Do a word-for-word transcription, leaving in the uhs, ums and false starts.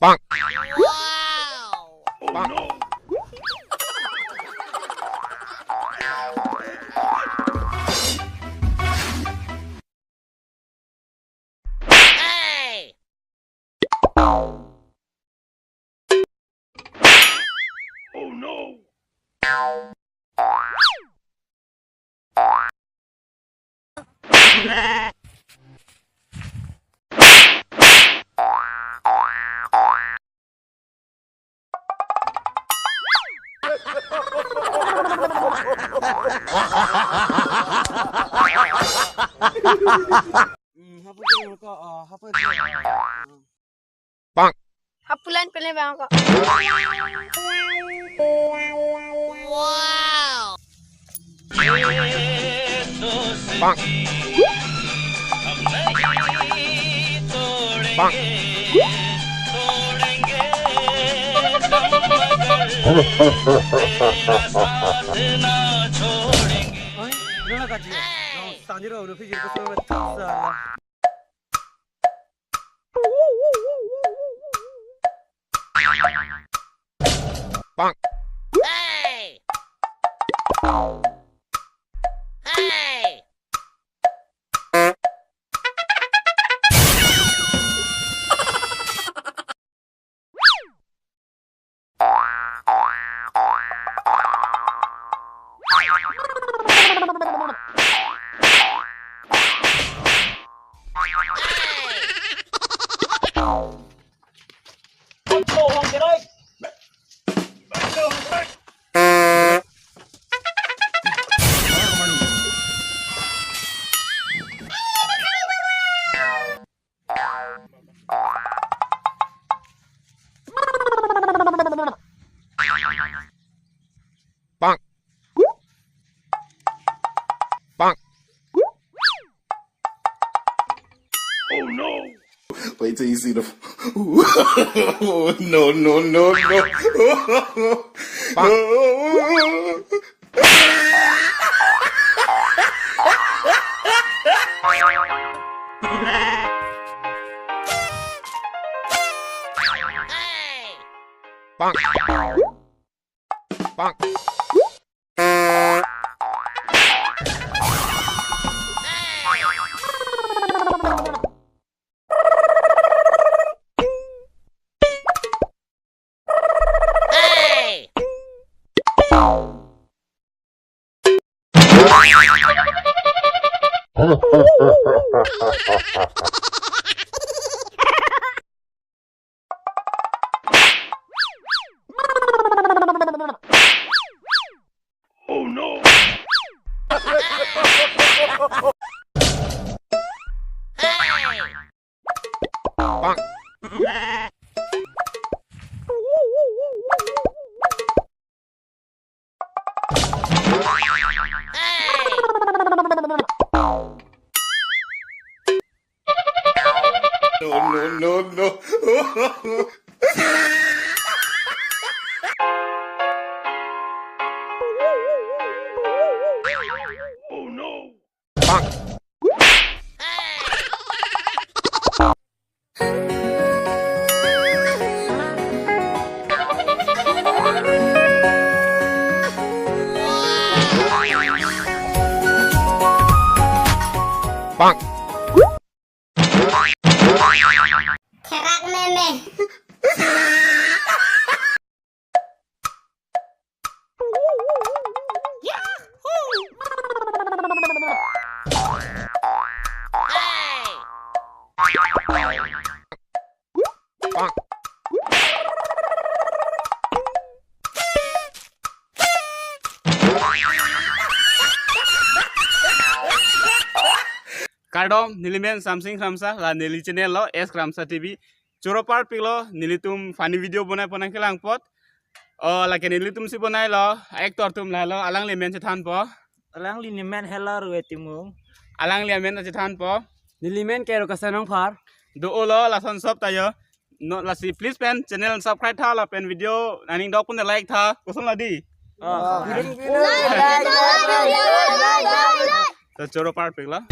Bang. Hey! Oh no! Hmm, hapu ke ko, ah, hapu ke, ah, Bang. Hapu line pele bang ko. Wow. Bang. Bang. Oi, nona kaji. Nong stanjiro no fijir ko sama tasa. Bang. Hey! Hey! Bang. Bang. Oh no! Wait till you see the. No, no, no, no. Bang. Bang. Bang. Hey! Oh no! Hey! Bang. No, no, no, no. Oh no. Bang. Bang. Therak meme. Kardom, neli men Samsing Kramsa, la neli channel lo, S Kramsa T V. Choro parpiklo, nelitum funny video bonai pon nangkelang apot. O, lake nelitum si bonailo, actor atum lahelo, alangli amen chethanpo. Alangli amen Hela Rue Timung. Alangli amen chethanpo. Neli men Kero Kasanong Phar. Do-olo, lason sop tayo. No, lasi please pen channel subscribe tha, lapen video nangning dok pun like tha. Koson la di? Ah. Like, like, like, like, like, like. To choro parpiklo.